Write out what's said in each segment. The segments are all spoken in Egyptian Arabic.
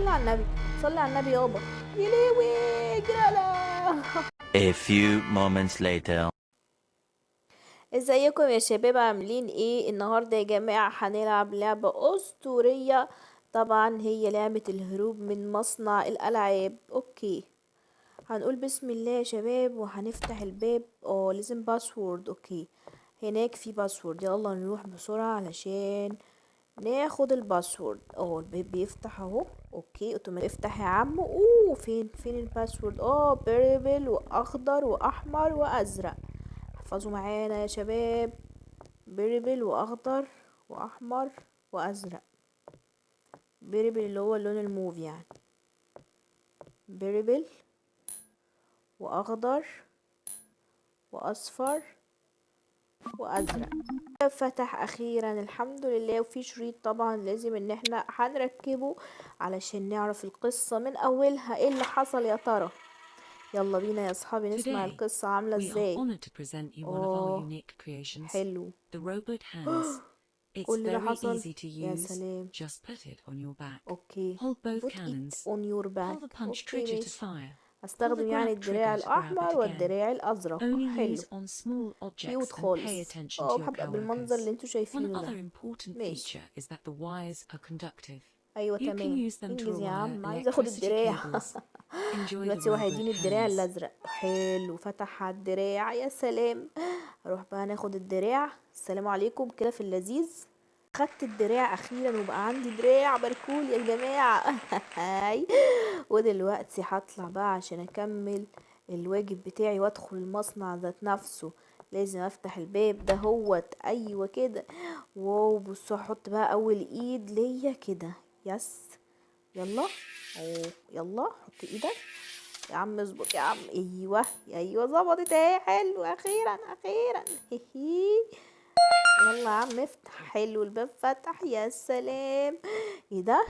صلي على النبي، صلي على النبي يابا. يا لهوي اجري. A few moments later. ازيكم يا شباب، عاملين ايه النهارده يا جماعه؟ هنلعب لعبه اسطوريه، طبعا هي لعبه الهروب من مصنع الالعاب. okay هنقول بسم الله يا شباب وهنفتح الباب. لازم password. okay هناك في password، يلا نروح بسرعه علشان ناخد ال password. الباب بيفتح اهو. okay اوتوماتيك افتح يا عم. اوه فين ال password؟ purple واخضر واحمر وازرق. احفظوا معانا يا شباب، purple واخضر واحمر وازرق. purple اللي هو اللون الموف يعني، purple واخضر واصفر وازرق. فتح اخيرا الحمد لله. وفي شريط طبعا لازم ان احنا هنركبه علشان نعرف القصة من اولها، ايه اللي حصل يا ترى. يلا بينا يا اصحابي نسمع القصة عاملة ازاي. حلو. كل ده حصل، يا سلام. okay put it on your back. okay ماشي. هستخدم يعني الدراع الأحمر والدراع الأزرق. حلو cute خالص. هبقى بالمنظر اللي انتوا شايفينه ده. ماشي ايوه تمام. انجز يا عم، عايز اخد الدراع. دلوقتي هو هيديني الدراع الازرق. حلو فتح على الدراع، يا سلام. اروح بقى ناخد الدراع. السلام عليكم كده في اللذيذ. خدت الدراع اخيرا وبقى عندي دراع باركول يا جماعه. ودلوقتي هطلع بقى عشان اكمل الواجب بتاعي وادخل المصنع ذات نفسه. لازم افتح الباب ده هوت. ايوه كده. wow بصوا هحط بقى اول ايد ليا كده. yes يلا. يلا حط ايدك يا عم، اظبط يا عم. ايوه ايوه ظبطت اهي. حلو اخيرا اخيرا. يلا يا عم افتح. حلو الباب فتح، يا سلام. ايه ده؟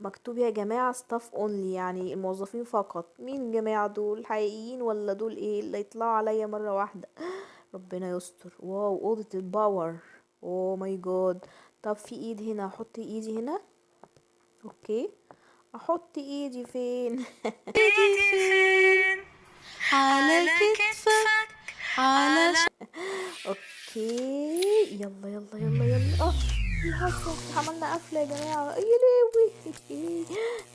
مكتوب يا جماعة staff only، يعني الموظفين فقط. مين جماعة دول؟ حقيقيين ولا دول ايه اللي يطلعوا عليا مرة واحدة؟ ربنا يستر. wow اوضة ال power. oh my god. طب في ايد هنا، احط ايدي هنا. okay احط ايدي فين؟ ايدي فين؟ على كتفك، على okay يلا يلا يلا يلا. الحصة عملنا قفلة يا جماعة. يا لهوي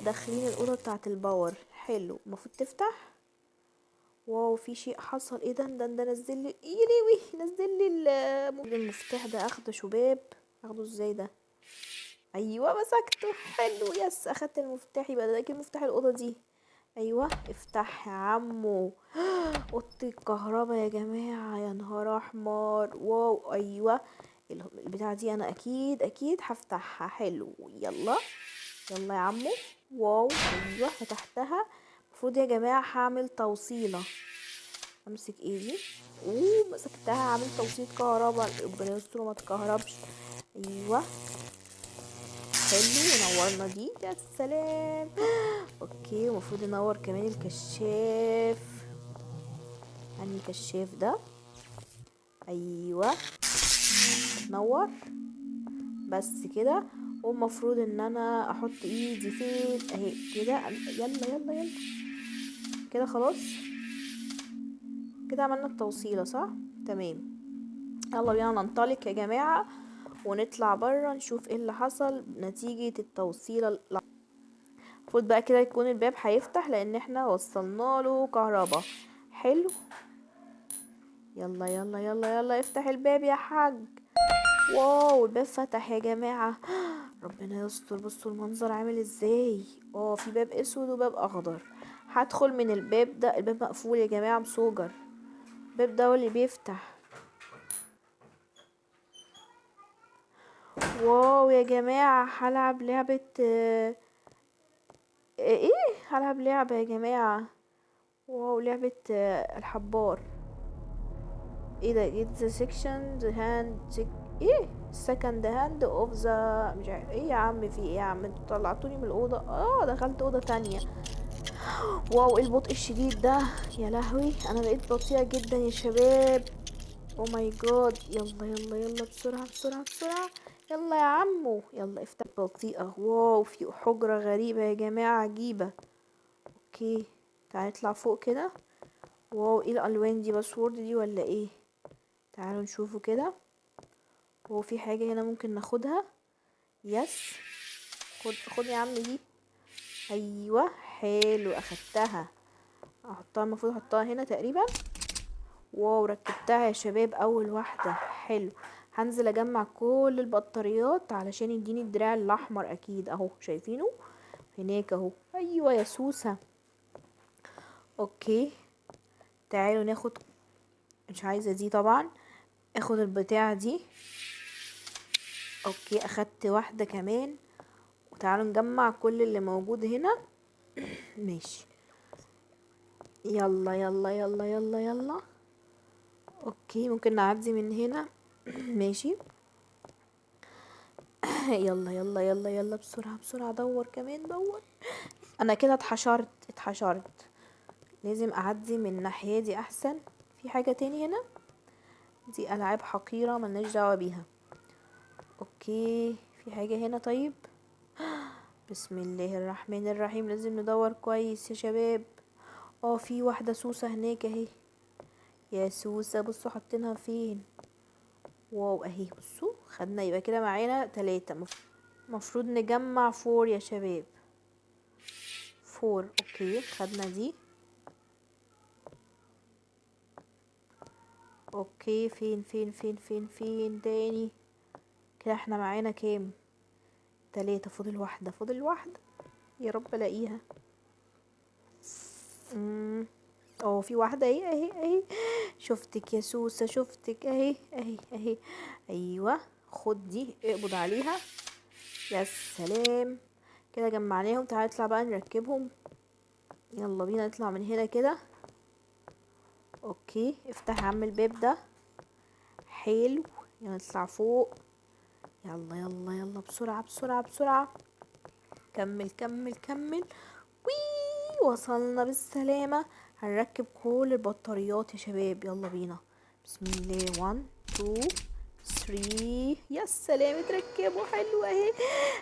داخلين الأوضة بتاعة ال power. حلو المفروض تفتح. wow في شيء حصل. ايه ده؟ ده نزل لي، يا لهوي نزل لي المفتاح ده. اخده شباب، اخده ازاي ده؟ ايوه مسكته. حلو yes اخدت المفتاح. يبقى ده كده مفتاح الأوضة دي. ايوه افتح يا عمو. اوضه الكهرباء يا جماعه، يا نهار احمر. wow ايوه البتاعه دي انا اكيد اكيد هفتحها. حلو يلا يلا يا عمو. wow ايوه فتحتها. المفروض يا جماعه هعمل توصيله. امسك ايدي. اوه مسكتها، هعمل توصيل كهرباء. ربنا يستر ما تكهربش. ايوه حلو ونورنا دي، يا سلام. okay المفروض ننور كمان الكشاف. انهي كشاف ده؟ ايوه نور بس كده. والمفروض ان انا احط ايدي فين؟ اهي كده. يلا يلا يلا كده خلاص. كده عملنا التوصيله صح؟ تمام يلا بينا ننطلق يا جماعه ونطلع بره نشوف ايه اللي حصل نتيجة التوصيلة. المفروض بقى كده يكون الباب هيفتح لان احنا وصلنا له كهرباء. حلو يلا يلا يلا يلا افتح الباب يا حاج. wow الباب فتح يا جماعة. ربنا يستر. بصوا المنظر عامل ازاي. في باب اسود وباب اخضر. هدخل من الباب ده. الباب مقفول يا جماعة، مسوجر. الباب ده هو اللي بيفتح. wow يا جماعة هلعب لعبة. ايه هلعب لعبة يا جماعة. wow لعبة الحبار. ايه ده؟ get the section the hand ايه second hand of the مش عارف ايه يا عم. في ايه يا عم؟ انتوا طلعتوني من الأوضة. دخلت أوضة تانية. wow ايه البطء الشديد ده يا لهوي. انا بقيت بطيئة جدا يا شباب. oh my god. يلا يلا يلا بسرعة بسرعة بسرعة. يلا يا عمو يلا افتح. بطيئة. wow في حجرة غريبة يا جماعة، عجيبة. okay تعالى نطلع فوق كده. wow ايه الالوان دي؟ password دي ولا ايه؟ تعالوا نشوفه كده. هو في حاجة هنا ممكن ناخدها؟ yes، خد خد يا عم دي. ايوه حلو، اخدتها. احطها، المفروض احطها هنا تقريبا. wow ركبتها يا شباب، اول واحدة. حلو، هنزل اجمع كل البطاريات علشان يديني الدراع الاحمر اكيد. اهو شايفينه هناك اهو. ايوه يا سوسة. okay تعالوا ناخد، مش عايزة دي طبعا، اخد البتاعة دي. okay اخدت واحدة كمان. وتعالوا نجمع كل اللي موجود هنا. ماشي يلا يلا يلا يلا يلا. okay ممكن نعدي من هنا. ماشي يلا يلا يلا يلا بسرعة بسرعة، دور كمان دور. انا كده اتحشرت اتحشرت، لازم اعدي من الناحية دي احسن. في حاجة تاني هنا؟ دي العاب حقيرة ملناش دعوة بيها. okay في حاجة هنا؟ طيب بسم الله الرحمن الرحيم، لازم ندور كويس يا شباب. في واحدة سوسة هناك اهي. يا سوسة بصوا حاطينها فين. wow اهي بصوا خدنا، يبقى كده معانا 3. مفروض نجمع 4 يا شباب، 4. okay خدنا دي. okay فين فين فين فين فين تاني؟ كده احنا معانا كام؟ 3، فاضل واحدة، فاضل واحدة، يا رب الاقيها. في واحدة اهي اهي اهي. شفتك يا سوسة، شفتك اهي اهي اهي. ايوه خد دي، اقبض عليها. يا سلام كده جمعناهم. تعالى نطلع بقى نركبهم. يلا بينا نطلع من هنا كده. okay افتح يا عم الباب ده. حلو، يلا نطلع فوق. يلا يلا يلا بسرعة بسرعة بسرعة، كمل كمل كمل. وي وصلنا بالسلامة. هنركب كل البطاريات يا شباب، يلا بينا. بسم الله، 1 2 3. يا سلام اتركبوا. حلو اهي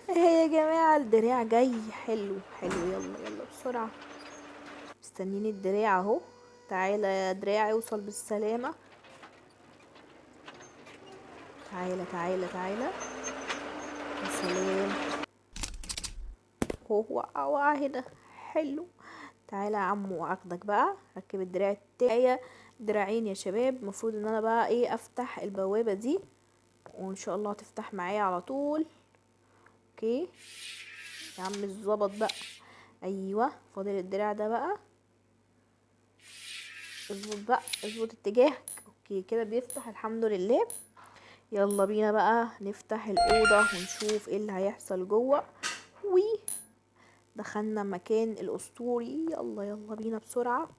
اهي يا جماعة، الدراع جاي. حلو حلو، يلا يلا بسرعة، مستنيين الدراع اهو. تعالى يا دراع اوصل بالسلامة. تعالى تعالى تعالى. يا سلام، هو وقع وقع هنا. حلو، تعالى يا عمو اخدك بقى. ركب الدراع التاني، دراعين يا شباب. المفروض ان انا بقى ايه، افتح البوابة دي وان شاء الله هتفتح معايا على طول. okay يا عم الظبط بقى. ايوه فاضل الدراع ده بقى. اظبط بقى، اظبط اتجاهك. okay كده بيفتح الحمد لله. يلا بينا بقى نفتح الأوضة ونشوف ايه اللي هيحصل جوه. وي دخلنا مكان الأسطوري. يلا يلا بينا بسرعة،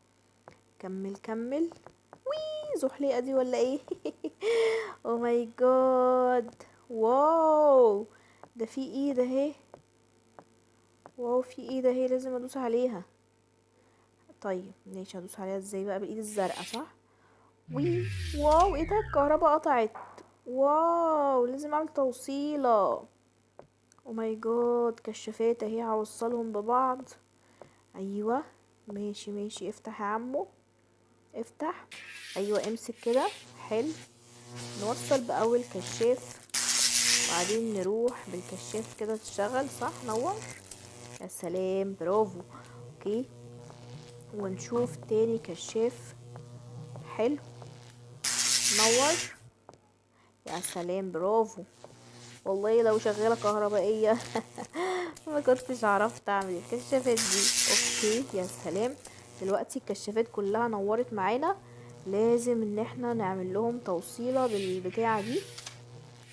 كمل كمل. وي زحليقة دي ولا ايه؟ oh my God، wow ده في ايد اهي. wow في ايد اهي، لازم ادوس عليها. طيب ماشي، هدوس عليها ازاي بقى؟ بالايد الزرقاء صح؟ وي wow ايه ده، الكهرباء قطعت. wow لازم اعمل توصيلة. oh my God كشافات اهي، هوصلهم ببعض. ايوه ماشي ماشي، افتح يا عمو افتح. ايوه امسك كده. حلو، نوصل باول كشاف وبعدين نروح بالكشاف كده تشتغل صح. نور، يا سلام برافو. okay ونشوف تاني كشاف. حلو نور، يا سلام برافو. والله لو شغالة كهربائية ما كنتش عرفت اعمل الكشافات دي. okay يا سلام، دلوقتي الكشافات كلها نورت معانا. لازم ان احنا نعمل لهم توصيلة بالبتاعة دي.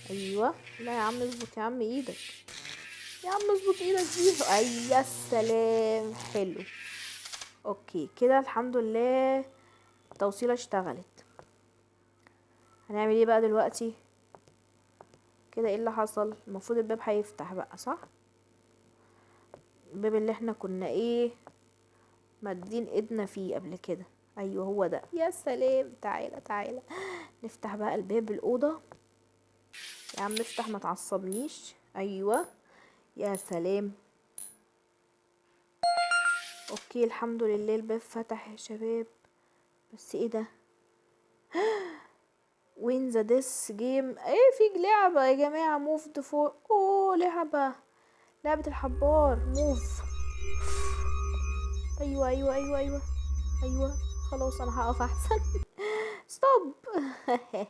ايوه لا يا عم اظبط يا عم ايدك، يا عم اظبط ايدك دي. اي يا سلام حلو. okay كده الحمد لله التوصيلة اشتغلت. هنعمل ايه بقى دلوقتي كده؟ ايه اللي حصل؟ المفروض الباب هيفتح بقى صح؟ الباب اللي احنا كنا ايه مادين ايدنا فيه قبل كده. ايوه هو ده. يا سلام تعالى تعالى نفتح بقى الباب الأوضة. يا عم افتح ما تعصبنيش. ايوه يا سلام. okay الحمد لله الباب فتح يا شباب. بس ايه ده؟ win the this game. ايه في لعبة يا جماعة، move the فوق. اوه لعبة، لعبة الحبار. move. ايوه ايوه ايوه ايوه ايوه، خلاص انا هقف احسن. stop.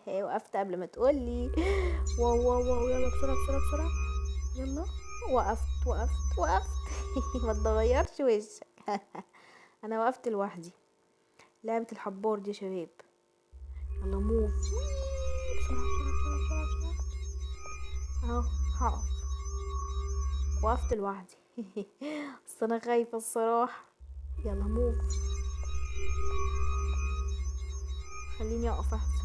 وقفت قبل ما تقولي. wow wow wow، يلا بسرعة بسرعة بسرعة، يلا. وقفت وقفت وقفت. ما تغيرش وشك. انا وقفت لوحدي. لعبة الحبار دي يا شباب. يلا move بسرعة بسرعة بسرعة بسرعة بسرعة. اهو هقف، وقفت لوحدي. بس انا خايفة الصراحة. يلا move، خليني اقف احسن.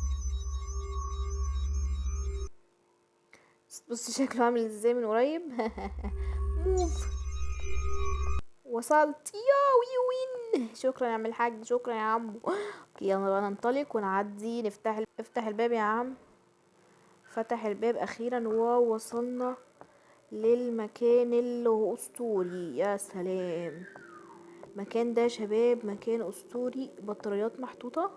بص شكله عامل ازاي من قريب. move، وصلت. يا we win. شكرا يا عم الحاج، شكرا يا عمو. okay يلا بقى ننطلق ونعدي. نفتح افتح الباب يا عم. فتح الباب اخيرا. wow وصلنا للمكان اللي هو اسطوري. يا سلام، المكان ده يا شباب مكان اسطوري. بطاريات محطوطة.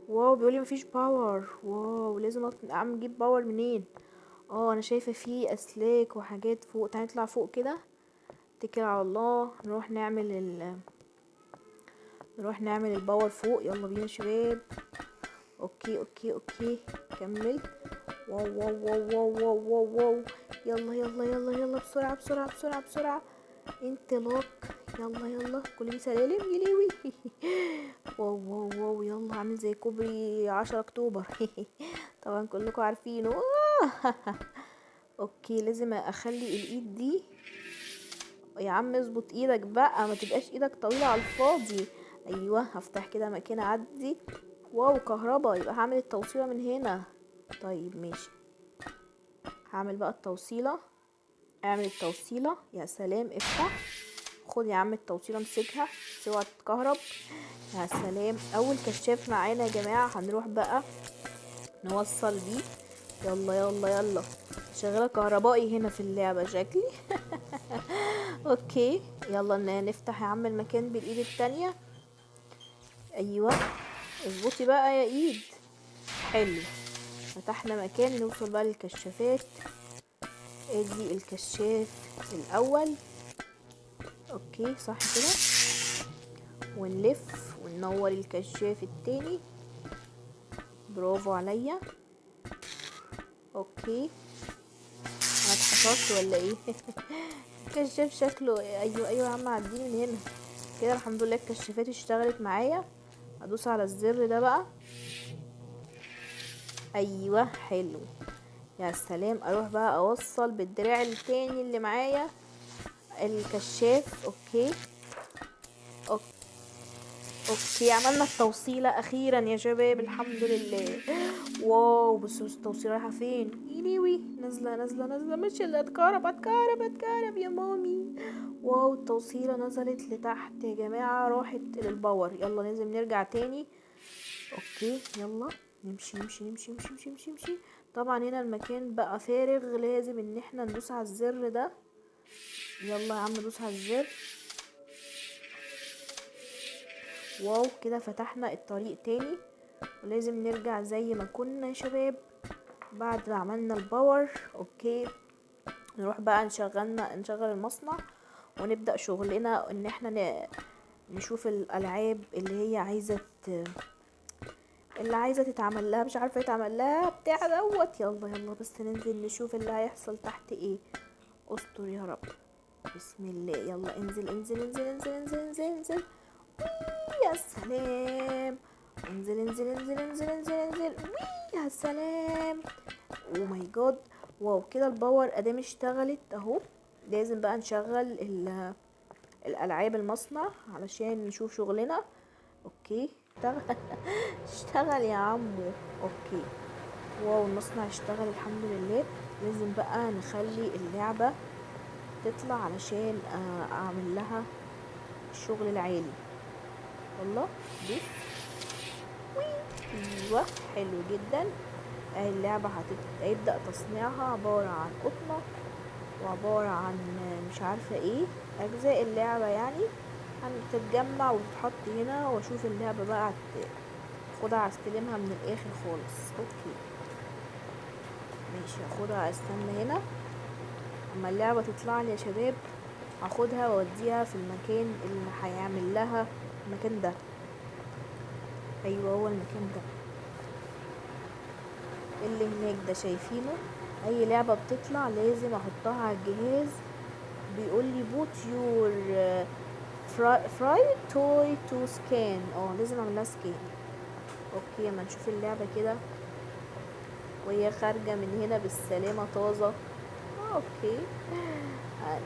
wow بيقولي مفيش power. wow لازم اعمل اجيب power منين؟ انا شايفه فيه اسلاك وحاجات فوق. تعالي نطلع فوق كده، اتكل على الله. نروح نعمل نروح نعمل ال power فوق. يلا بينا يا شباب. okay okay okay كمل. wow wow wow wow wow wow wow. يلا يلا يلا يلا بسرعة بسرعة بسرعة بسرعة. انطلاق. يلا يلا، كل دي سلالم يليوي. wow wow wow، يلا عامل زي كوبري 10 اكتوبر. طبعا كلكم عارفينه. okay لازم اخلي الايد دي. يا عم اظبط ايدك بقى، ما تبقاش ايدك طويلة على الفاضي. ايوه هفتح كده مكان اعدي. wow كهربا، يبقى هعمل التوصيله من هنا. طيب ماشي، هعمل بقى التوصيله. اعمل التوصيله. يا سلام، افتح. خد يا عم التوصيله، امسكها اوعى تتكهرب. يا سلام، اول كشاف معانا يا جماعة. هنروح بقى نوصل بيه. يلا يلا يلا، شغالة كهربائي هنا في اللعبة شكلي. okay يلا نفتح يا عم المكان بالايد التانية. ايوه اظبطي بقى يا ايد. حلو، فتحنا مكان. نوصل بقى للكشافات. ادي الكشاف الاول. okay صح كده، ونلف وننور الكشاف التاني. برافو عليا. okay انا اتحصرت ولا ايه؟ الكشاف شكله. ايوه ايوه يا عم عديني من هنا كده. الحمد لله الكشافات اشتغلت معايا. ادوس على الزر ده بقى. ايوه حلو، يا سلام. اروح بقى اوصل بالدراع التاني اللي معايا الكشاف. okay okay عملنا التوصيله اخيرا يا شباب، الحمد لله. wow بصوا التوصيله رايحة فين. يليوي نازله نازله نازله، مش اللي اتكهرب اتكهرب اتكهرب يا مامي. wow التوصيله نزلت لتحت يا جماعة، راحت لل power. يلا لازم نرجع تاني. okay يلا نمشي نمشي نمشي نمشي نمشي نمشي نمشي. طبعا هنا المكان بقى فارغ، لازم ان احنا ندوس على الزر ده. يلا يا عم دوس على الزر. wow كده فتحنا الطريق تاني، ولازم نرجع زي ما كنا يا شباب بعد ما عملنا ال power. okay نروح بقى نشغل المصنع ونبدأ شغلنا، ان احنا نشوف الالعاب اللي هي عايزة اللي عايزة تتعمل لها، مش عارفة يتعمل لها بتاع دوت. يلا يلا بس ننزل نشوف اللي هيحصل تحت ايه. استر يا رب، بسم الله. يلا انزل انزل انزل انزل انزل انزل انزل. يا سلام، انزل انزل انزل انزل انزل انزل. يا سلام، oh my god. wow كده ال power ادام اشتغلت اهو. لازم بقى نشغل الالعاب المصنع علشان نشوف شغلنا. okay اشتغل اشتغل يا عمو. okay wow المصنع اشتغل الحمد لله. لازم بقى نخلي اللعبة تطلع علشان اعمل لها الشغل العالي. يلا دوس. ايوه حلو جدا. اهي اللعبة هيبدأ تصنيعها، عبارة عن قطنة. وعبارة عن مش عارفة ايه اجزاء اللعبة يعني هتتجمع وتتحط هنا، واشوف اللعبة بقى خدها استلمها من الاخر خالص. okay ماشي، هاخدها استنى هنا اما اللعبة تطلع لي يا شباب، هاخدها واوديها في المكان اللي هيعمل لها المكان ده. ايوه هو المكان ده اللي هناك ده، شايفينه؟ اي لعبة بتطلع لازم احطها على الجهاز، بيقول لي put your favorite toy to scan. لازم اعمل لها scan. okay اما نشوف اللعبة كده وهي خارجة من هنا بالسلامة طازة. okay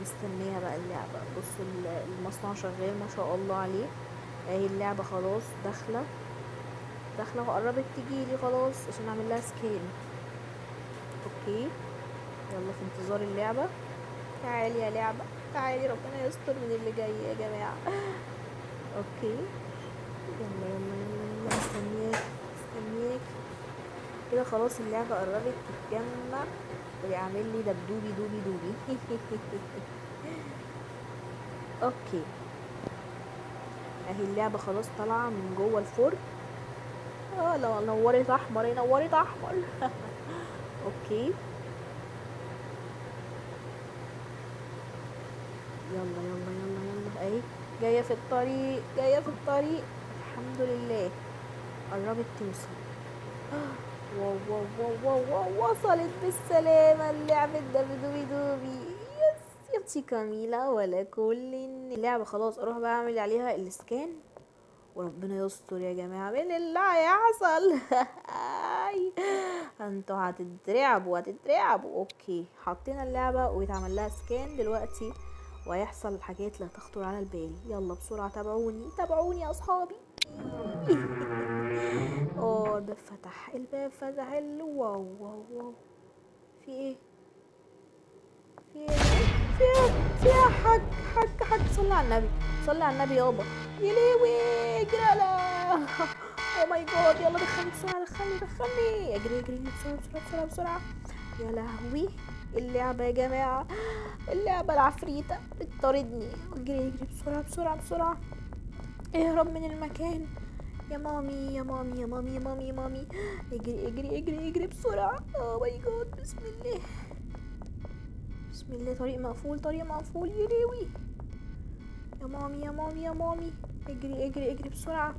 نستنيها بقى اللعبة. بصوا المصنع شغال ما شاء الله عليه، اهي اللعبة خلاص داخلة داخلة وقربت تجيلي خلاص عشان اعمل لها scan. okay يلا في انتظار اللعبة. تعالي يا لعبة تعالي، ربنا يستر من اللي جاي يا جماعة. okay يلا يلا يلا يلا، مستنياك مستنياك كده. خلاص اللعبة قربت تتجمع ويعمل لي دبدوبي دوبي دوبي. okay اهي اللعبة خلاص طالعة من جوه الفرن. لا نورت احمر، نورت احمر. okay يلا يلا يلا يلا، اهي جاية في الطريق جاية في الطريق، الحمد لله قربت توصل. wow wow wow wow wow، وصلت بالسلامة اللعبة دبدوبي دوبي. yes يا اختي كاميلا ولا كل اللعبة. خلاص اروح بقى اعمل عليها ال scan، وربنا يستر يا جماعة من اللي هيحصل. انتوا هتترعبوا هتترعبوا. okay حطينا اللعبة ويتعمل لها scan دلوقتي، وهيحصل حاجات لا تخطر على البال. يلا بسرعة تابعوني تابعوني يا اصحابي. الباب فتح، الباب فتح. wow wow wow، في ايه في ايه في ايه في ايه؟ حاج حاج حاج، صلي على النبي صلي على النبي يابا. يا لهوي اجري. لا oh my God، يلا دخلني بسرعة دخلني دخلني، اجري اجري بسرعة بسرعة بسرعة بسرعة. يا لهوي اللعبة يا جماعة، اللعبة العفريته بتطاردني. اجري اجري بسرعة بسرعة بسرعة، اهرب من المكان يا مامي يا مامي يا مامي يا مامي يا مامي. اجري اجري اجري اجري بسرعة. oh my God، بسم الله بسم الله، طريق مقفول طريق مقفول. يا لهوي يا مامي يا مامي يا مامي، اجري اجري اجري بسرعة،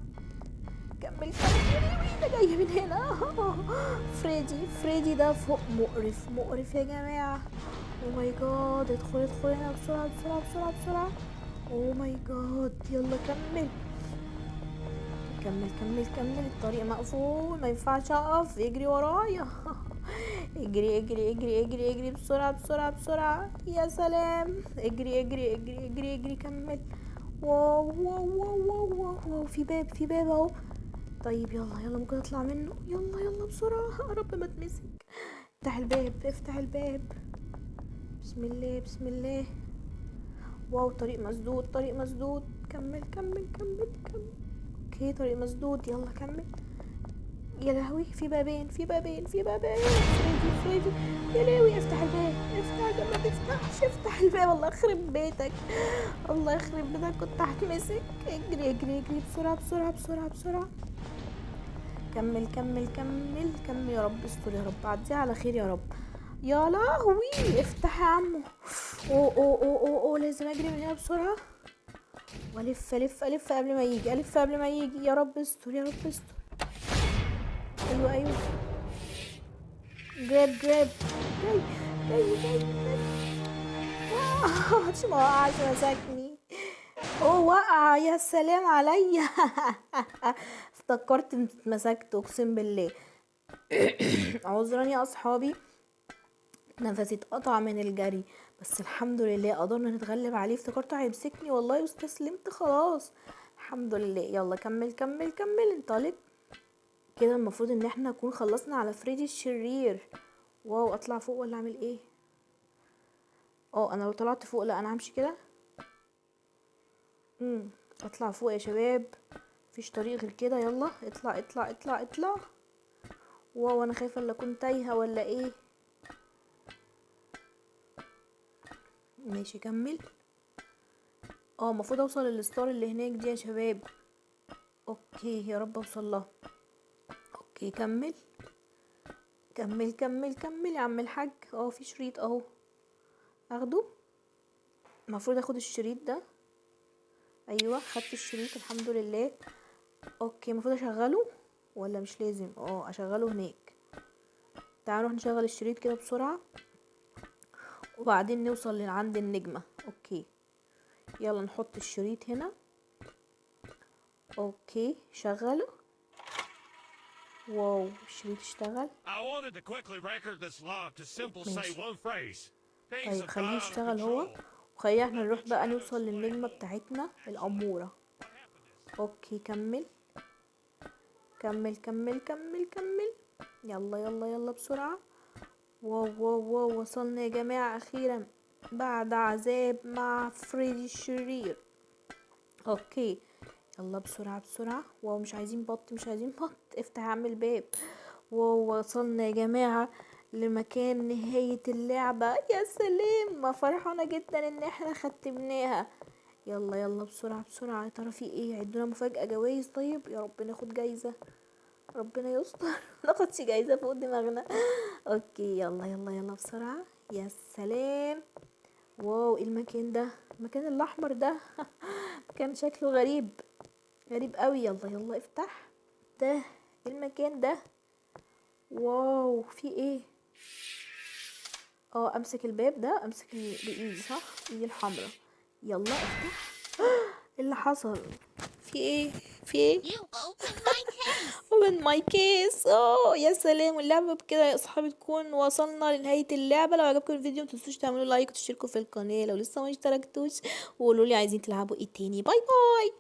كمل كمل. يا لهوي ده جاي من هنا. فريدي فريدي ده فوق، مقرف مقرف يا جماعة. oh my God، ادخل ادخل هنا بسرعة بسرعة بسرعة بسرعة. oh my God، يلا كمل كمل كمل كمل. الطريق مقفول ما ينفعش اقف، اجري ورايا. اجري اجري اجري اجري اجري بسرعة بسرعة بسرعة. يا سلام، اجري اجري اجري اجري اجري كمل. wow wow wow wow wow wow، في باب في باب اهو. طيب يلا يلا ممكن اطلع منه. يلا يلا بسرعة يا رب ما اتمسك. افتح الباب افتح الباب، بسم الله بسم الله. wow طريق مسدود طريق مسدود، كمل كمل كمل كمل. okay طريق مسدود، يلا كمل. يا لهوي في بابين في بابين في بابين. فريدي فريدي يا لهوي، افتح الباب افتح الباب، ما تفتحش افتح الباب. الله يخرب بيتك الله يخرب بيتك، كنت هتمسك. اجري اجري اجري بسرعة بسرعة بسرعة بسرعة، كمل كمل كمل كمل. يا رب استر يا رب، عديها على خير يا رب. يا لهوي افتح يا عمو. او او او او او، لازم اجري من هنا بسرعة والف الف الف قبل ما يجي، الف قبل ما يجي. يا رب استر يا رب استر. ايوه ايوه، grab grab، جاي جاي جاي جاي. ما وقعش مسكني. اوه وقع، يا سلام عليا. افتكرت اتمسكت اقسم بالله. عذرا يا اصحابي، نفسي اتقطع من الجري، بس الحمد لله قدرنا نتغلب عليه. افتكرته هيمسكني والله واستسلمت خلاص، الحمد لله. يلا كمل كمل كمل، انطلق كده. المفروض ان احنا نكون خلصنا على فريدي الشرير. wow اطلع فوق ولا اعمل ايه؟ انا لو طلعت فوق، لا انا همشي كده. اطلع فوق يا شباب، مفيش طريق غير كده. يلا اطلع اطلع اطلع اطلع. wow انا خايفة الا اكون تايهه ولا ايه. ماشي كمل. المفروض اوصل لل star اللي هناك دي يا شباب. okay يا رب اوصل لها. okay كمل كمل كمل كمل يا عم الحاج. في شريط اهو، اخده. المفروض اخد الشريط ده. ايوه خدت الشريط الحمد لله. okay المفروض اشغله ولا مش لازم؟ اشغله هناك. تعالوا نروح نشغل الشريط كده بسرعة، وبعدين نوصل لعند النجمة. okay يلا نحط الشريط هنا. okay شغله. wow الشريط اشتغل. I wanted to quickly record this log to simple say ماشي. one phrase. Things طيب have خليه got out of يشتغل هو، control. وخلينا احنا نروح بقى نوصل للنجمة بتاعتنا الأمورة. okay كمل كمل كمل كمل كمل، يلا يلا يلا بسرعة. wow wow wow وصلنا يا جماعة أخيرا بعد عذاب مع فريدي الشرير. okay يلا بسرعة بسرعة. wow مش عايزين بط، مش عايزين بط، افتح يا عم الباب. wow وصلنا يا جماعة لمكان نهاية اللعبة. يا سلام، ما فرحانة جدا ان احنا ختمناها. يلا يلا بسرعة بسرعة. يا ترى في ايه؟ عندنا مفاجأة، جوايز. طيب يا رب ناخد جايزة، ربنا يستر ناخدش جايزة فوق دماغنا. okay يلا يلا يلا بسرعة. يا سلام، wow ايه المكان ده؟ المكان الاحمر ده كان شكله غريب، غريب قوي. يلا يلا افتح ده، ايه المكان ده؟ wow في ايه؟ امسك الباب ده، امسك بايدي صح؟ ايدي الحمراء. يلا افتح. ايه اللي حصل؟ في ايه؟ في ايه؟ You opened my case. open my case. يا سلام. واللعبة بكده يا اصحابي تكون وصلنا لنهاية اللعبة. لو عجبكم الفيديو متنسوش تعملوا like وتشتركوا في القناة لو لسه ما اشتركتوش، وقولوا لي عايزين تلعبوا ايه تاني. bye bye.